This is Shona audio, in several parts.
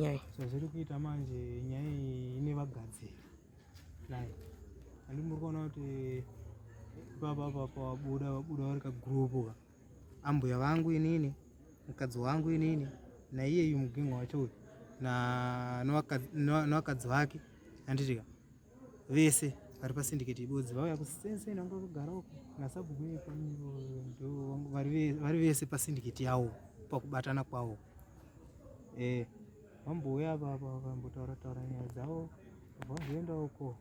Nyaya. Zvazviri kuita manje nyaya iyi ine vagadziri. Like handi muri kuona kuti ipapa apa pawabuda vabuda vari kagroup ka. Ambuya vangu inini, mukadzi wangu inini, naiyeyu mugengo wacho uyu na nevakadzi vake handiti ka vese vari pasindiketi ibodzi vauya kusenseni vanga vakagara uko nasabhuku vari vese pasindiketi yawo pakubatana kwawo. Eh, vambouya apa apa vakambotaura taura nyaya dzavo vazoenda uko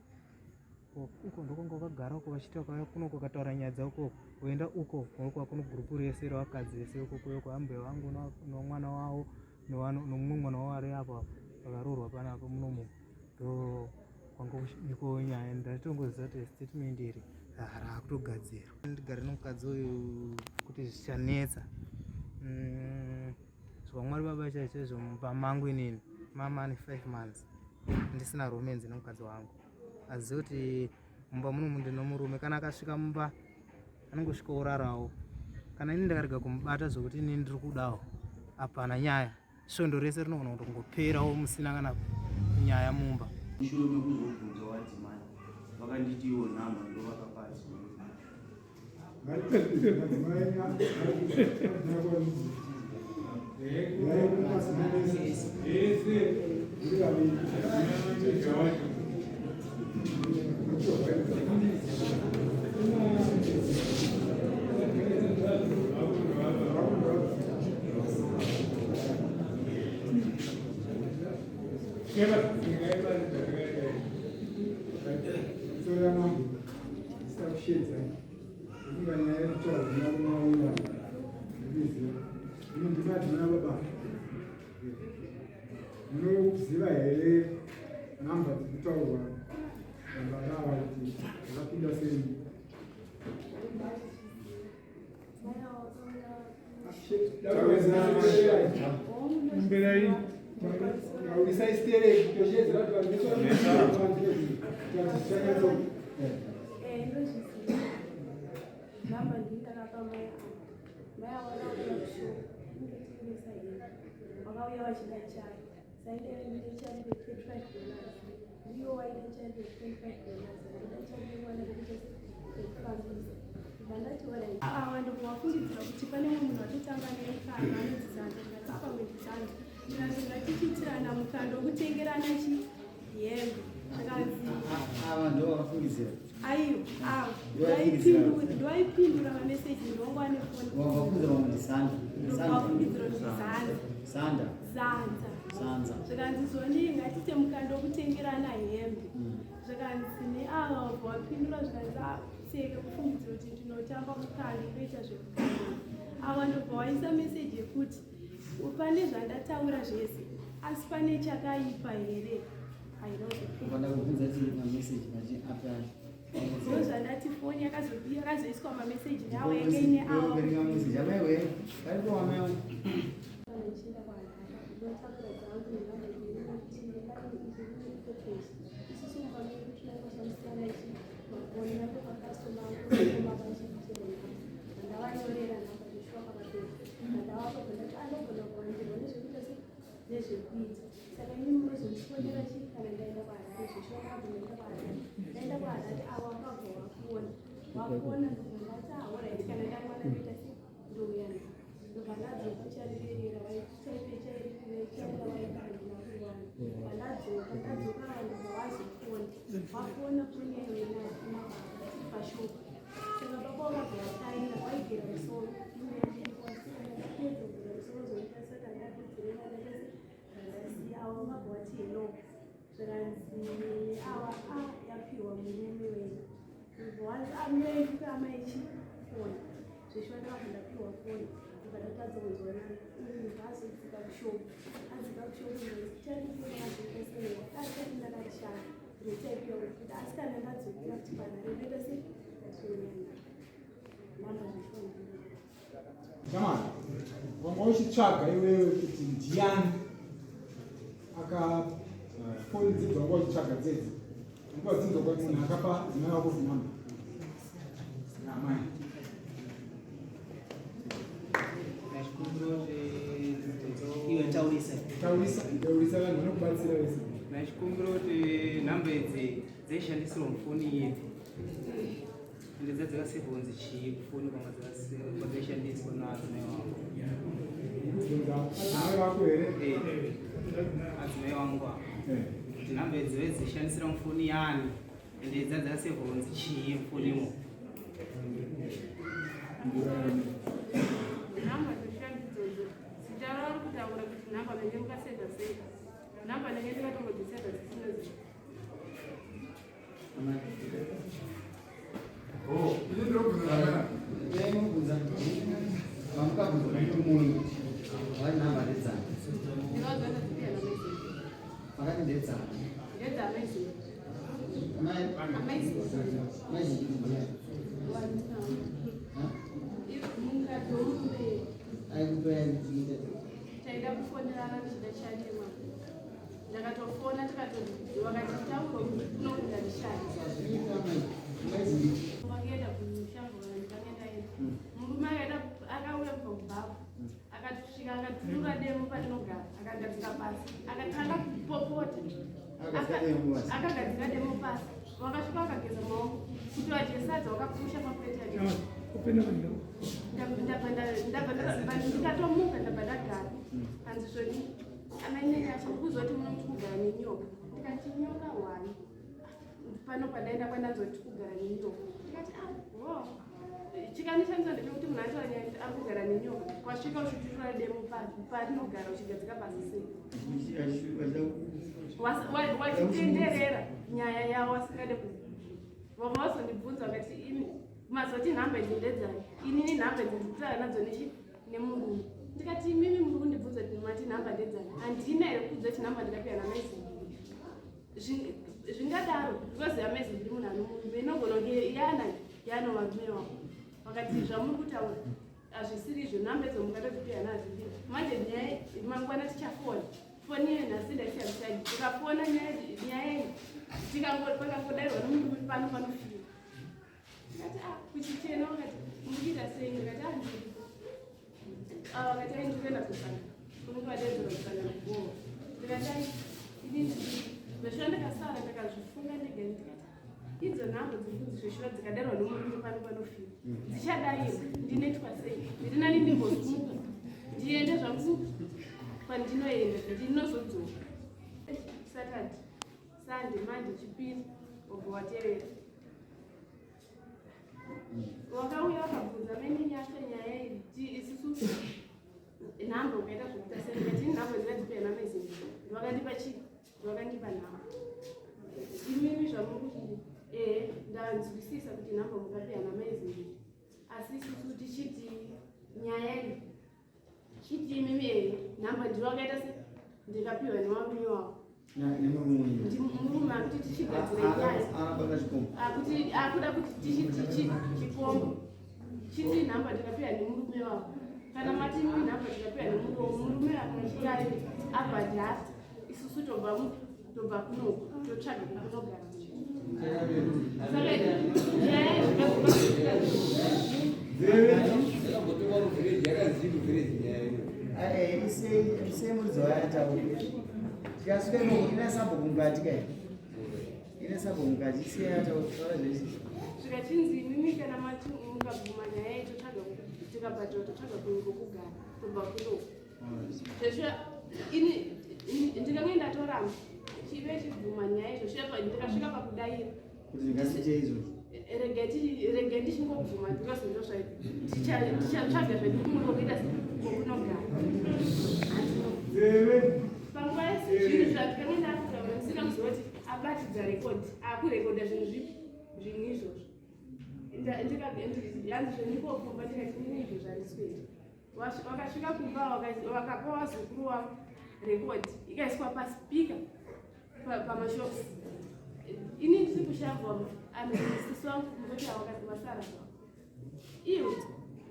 uko ndokwanga vakagara uko vachiti vakauya kuno kwakataura nyaya dzavo uko voenda uko kwakwa kuno gurupu rese revakadzi vese uko kuyo kwaambuya vangu nomwana wavo nomumwe mwana wavo ari apo apo vakaroorwa panapa munomu ndo kwanga kuchibikwawo nyaya ndatongoziva kuti statement iri raakutogadzirwa ndigare nomukadzi uyu kuti zvichanetsa mm. Zvamwari baba chaizvo mumba mangu inini mama ane 5 months ndisina romance nemukadzi wangu azive kuti mumba muno ndino murume kana akasvika mumba anongosvika orarawo kana ini ndakarega kumubata zvekuti ini ndiri kudawo hapana nyaya svondo rese rinogona kutongoperawo musina kana nyaya mumba mushure mekuzobvunza wadzimai vakanditi iwo nhamba ndovakapa Munoziva here namba dzikutaurwa nababa ava kuti zvakapinda sei? Vakauya vachida chai saindaida chai $25 ndiwo waida chai $25 ndaida chai yemwana ekufambisa Ava ndikuvafungidzira kuti pane mumwe munhu atotanga nemukando anonzi Zanza ndikati apamwe ndizanza ndikati ngatichiitirana mukando wekutengerana chi hembe zvikanzi ava ndo vakafungidzira aiwa ava ndovaipindura mameseji ndongo ane foni wakafungidzira kuti ndizanza ndovafungidzira kuti Zanza Sanda Zanza Zanza zvikanzi zvoni ngatiite mukando wekutengerana hembe Zvikanzi neava wabva wapindura zvikanzi seka kufungidzira kuti ndinotamba mukando ndoita zvekukanda. Ava ndobva waisa meseji yekuti pane zvandataura zvese asi pane chakaipa here? Ndozvandati foni yakazoiswa mameseji nawo yange ine awa. Ndinotakura dzangu nenhamba dzekuti Isusu mumba medu tinongoshandisirana ichi mafoni nyangwe makastoma angu anongomapa ndichichero nhamba ndandavanyorera nhamba zveshuwa pakapera ndandavapa ndati anogona kuwandirwa nezvekuita se nezvekuita saka ini munozondifonera chi kana ndaenda kuharare zveshuwa ndakabva ndaenda kuharare ndaenda kuharare avo akabva wafona wafona ndobva ndati ahoraiti kana ndamwana ndoita se ndouya naye ndobva ndadzoka charirerera waitaipe chairira waikandina kuwana ndadzoka ndadzoka vanhu vawazofona vafona foni yayo inababa pashopa saka baba vakabva vataira waigera musoro ndapedza kugera musoro zoita saka ndapedzerera ndaita ndasiya avo vakabva vati hello zvikanzi awa a yapiwa murume wenyu wanzi amai ndipe amai chi foni zveshuwa ndakabva ndapiwa foni ndobva ndatadza kunzwa nani uyu azodzika kushopu adzika kushopu ndozitaiazoita sei akati ndakarishanda ndotaipiwa kuti asi kana ndadzokera kuti panhare ndoita sei ndatoona namba zveshuwa ndii Jamani, wanga uchitsvaga iwewe kuti ndiani akafoni dzedzi wanga uchitsvaga dzedzi wanga uchinzwa kuti munhu akapa dzimai wako zinamba amai Iwe taurisa. Taurisa, taurisa vanhu. Vanokubatsira vese. Nachikumbira kuti nhamba idzi dzaishandisirwa mufoni ipi ende dzadzakasevha kunzi chii kufoni kwanga dzaishandiswa naadzimai wangu. Kubvunza adzimai vako here? Eh, adzimai wangu ava. Kuti nhamba idzi vaidzishandisira mufoni yani ende dzadzakasevha kunzi chii mufonimo? Nhamba dzoshandidzodzo zita rauri kutaura kuti nhamba menge mukasevha sei? Nhamba ndenge ndikatongodzisevha dzisina zita. Ini ndinobvunza zvakanaka. Yaimubvunza mamukabvunza murume wari nhamba ndedzani? Ndinodzana dzipiyana maizini. Makati ndedzani? Ndedzamaizini. Mai. Amaizini. Maizini. Mukadzi womurume. Aikutoya ndichiita. Taida kufonerana ndichida chanema. Ndakatofona, tikati vakati tauro kunokuda ndishandi. Zvinoita mai maizini. Vakaenda kushango kana ndikange ndaenda, murume akaenda, akauya kubva kubhavu, akasvika akaturura demo patinogara, akagadzika pasi, akatanga kupopota. Akagadzika demo pasi. Akagadzika demo pasi, wakasvika wakageza maoko kuti vadye sadza, wakapusha mapureti acho. Ndikatomuka, ndabva ndagara. Hanzi zvoni amainenyasha ndikuzoti muno muti kugara nenyoka. Ndikati nyoka hwani? Pano pandaenda kwandanzoti kugara nenyoka. Ndikati ah, ho, chikanishamisa ndechekuti munhu ataura nyaya kuti ari kugara nenyoka, wasvika uchiturura demo patinogara, uchigadzika pasi sei? Wachitenderera nyaya yavo wasingade. Vamwe vazondibvunza vakati, imi mazoti nhamba idzi ndedzani? Inini nhamba idzi ndikutaura nadzo nechi nemurume. Ndikati imimi muri kundibvunza kuti mati nhamba ndedzani, handina here kuudza kuti nhamba ndakapiwa namaizimbiri? Zvingadaro because amaizimbiri munhu anomurume, inogona kunge yana yana varume wavo. Vakati zvamuri kutaura hazvisiri izvo, nhamba idzo mukatodzipiwa nazimbiri. Manje nyaya mangwana tichafona foni iyo, nhasi ndaishandisa, tikafona nyaya iyi pakangodairwa nomurume pano panofira. Ndikati ah, kuchichena. Wakati murikuita sei? Ndikati ah, ndiripo. Ah, wakati ai, ndikuenda kusangana, unenge wadaidzirwa kusangana kugowa. Ndikati ai, inini zveshuwa ndakasara ndakazvifunga ndega. Ndikati idzo nhamba dziri kunzi zveshuwa dzikadarwa nomurume pano panofira dzichadairwa, ndinoitwa sei? Ndiri nani ndimbosumuka ndiende zvangu kwandinoenda, ndinozodzoka Saturday, Sunday, Monday, Chipiri wobva watevera. Wakauya wakabvunza menenyasha nyaya iyi ti isusu nhamba ukaita zvokuita sei? Ndikati nhamba ndingadzipiwa namezini, ndiwakandipa chii, ndiwakandipa nhamba. Imimi zvamuri kuti ehe, ndanzwisisa kuti nhamba mukapiwa namaizini, asi isusu tichiti nyaya iyi chiti imimi ehe, nhamba ndiwakaita se ndikapiwa nevarume wavo. Nemurume. Murume akuti tichigadzira nyaya. Arabata chikomba. Akuti akuda kuti tichiti chikombo chiti nhamba tikapiwa nemurume wavo. Kana mati imimi nhamba tikapiwa nemurume wavo, murume akachitari abhadhara, isusu tobva tobva kunoku totsvaga kukunogara. Saka nyaya zvakazokasika. Yakambotongwa kuvhireji, yakazii kuvhireji nyaya iyo? Isei muridzi wayo. Tikasvika ikoko ine sabhuku mukati kai, ine sabhuku mukati. Isei ataura zvese. Zvikachinzi imimi kana mati mukabvuma nyaya iyi, totsvaga, tikabhadhara, totsvaga kugara, tobva kunoku. Zveshuwa ini ndikange ndatoramba chive chibvuma nyaya izvo shuwa ndikasvika pakudayira. Kuti ndingasiite izvozvo. Regai ndichingobvuma because ndo tichatsvaga zvedu kumwe kokuita kokunogara. Panguva zvinhu zvatikange ndakutaura ndisina kuziva kuti abatidza rekodi, akurekodha zvinhu zvipi, zvinhu izvozvo. Yanzi zvenikokumba. Ndikati nini izvo zvandiswera. Wakasvika kumba, wakapa wazukuru wavo rekodi, ikaiswa paspeaker pamashops. Ini ndiri kushamva, sisi wangu mukoti awakati vasara zvavo, iwe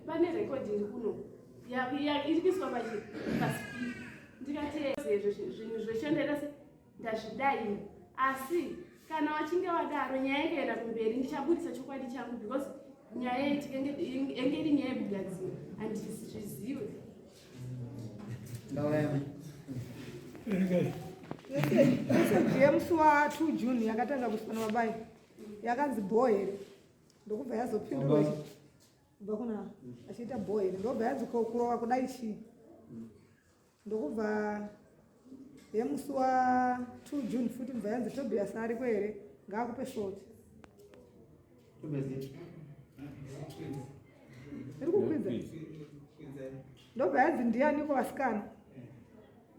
pane rekodi iri kuno iri kuiswa paspeaker. Ndikati ezvo zvinhu zveshandaita se ndazvidaira, asi kana vachinge vadaro nyaya ikaenda kumberi ndichabudisa chokwadi changu because nyaya iyi enge iri nyaya yekugadzira, handizvizive. Ndauraya mai. Regai. Meseji yemusi wa 2 June yakatanga kuiswa nababai yakanzi bho here, ndokubva yazopindurwa kubva kuna achiita bho here, ndobva yanzi ko kurova kudai chii, ndokubva yemusi wa 2 June futi mbva yanzi Tobias ariko here, ngaakupe short. Iri kukwidza, ndobva yanzi ndianiko vasikana,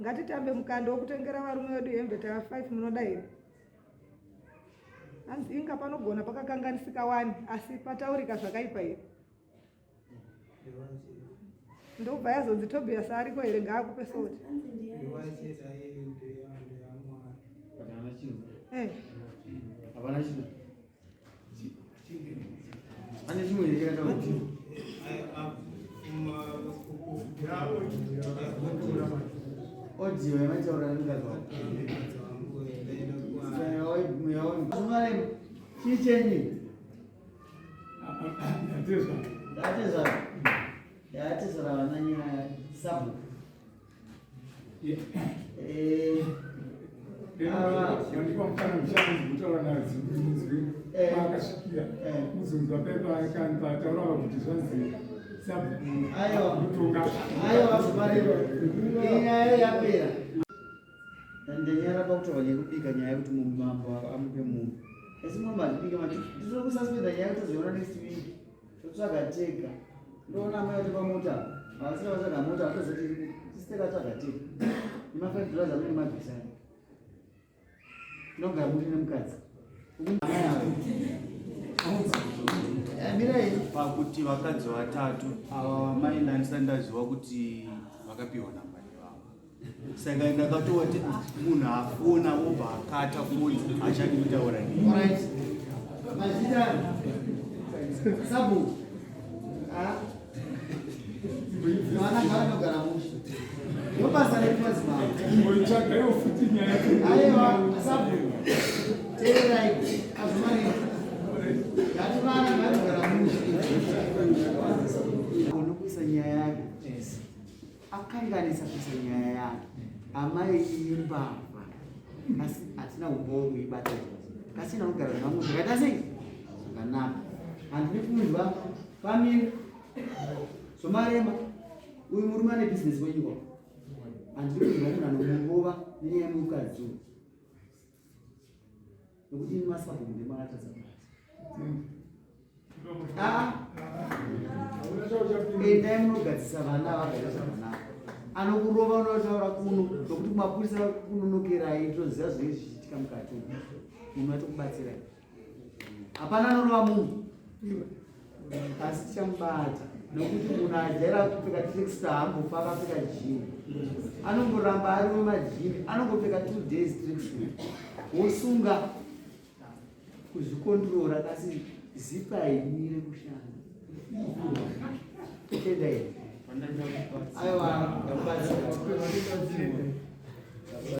ngatitambe mukando wokutengera varume vedu hembe tava 5, munoda here? Hanzi inga panogona pakakanganisika wani, asi pataurika zvakaipa here? Ndobva yazonzi Tobias ariko here, ngaakupe soti. Hapana chinhu. Ane chimwe here chakataura? Audio yamaitaura nemukadzi wako. Chii chenyu? Ndatezvara. Ndatezvara vana nyaya sabhuku. Muzonzwa pepataura kuti zvanzi sabhuku. Aiwa, inyaya yapera. Ndanyara pakutaura nyaya yekubika, nyaya yekuti mambo amupe munhu. Asi munhu mazvibika mati ndinoda kususpenda nyaya tozoiona next week. Totsvaga tega. Ndoona amai vatipa mota. Havasina vatsvaga mota, tozoti tisi takatsvaga tega. Nema $5 amene mabvisa. Tinogara muri nemukadzi. Mirai. Pakuti vakadzi vatatu ava vamai ndandisati ndaziva kuti vakapiwa namba nevamwe, saka ndakatoti munhu afona obva akata foni, achadi kutaura neni. Alright. Mazita. Sabu. Ah. Vana ngavanogara mushe. Ndobasa redu madzimambo. Imboitsvagaiwo futi nyaya. Aiwa, sabu. Teerai. Azumari. Ngati vana ngavanogara mushe. Unokuisa nyaya yake. Akanganisa kuisa nyaya yake. Amai imbavha. Asi hatina umbowo kuibata. Kasina kugara namwe zvakaita sei? Zvakanaka. Handidi kunzwa family somarema uyu murume ane bhizinesi wenyika. Handidi kunzwa munhu anomurova nenyaya yemukadzi uyu. Nokuti imi masabhuku ndemakatadza basa. Ah, endai munogadzisa vana vagare zvakanaka. Anokurova unotaura kuno, nokuti kumapurisa kunonokerai, toziva zvinenge zvichiitika mukati umu. Munhu atokubatsirai. Hapana anorova munhu, asi tichamubata, nokuti munhu ajaira kupfeka tracksuit haambofa akapfeka jini, anongoramba ari wemajini, anongopfeka 2 days tracksuit, wosunga kuzvikondrora, asi zipa haimire kushanda. Tendai. Aiwa, ndakubatsira.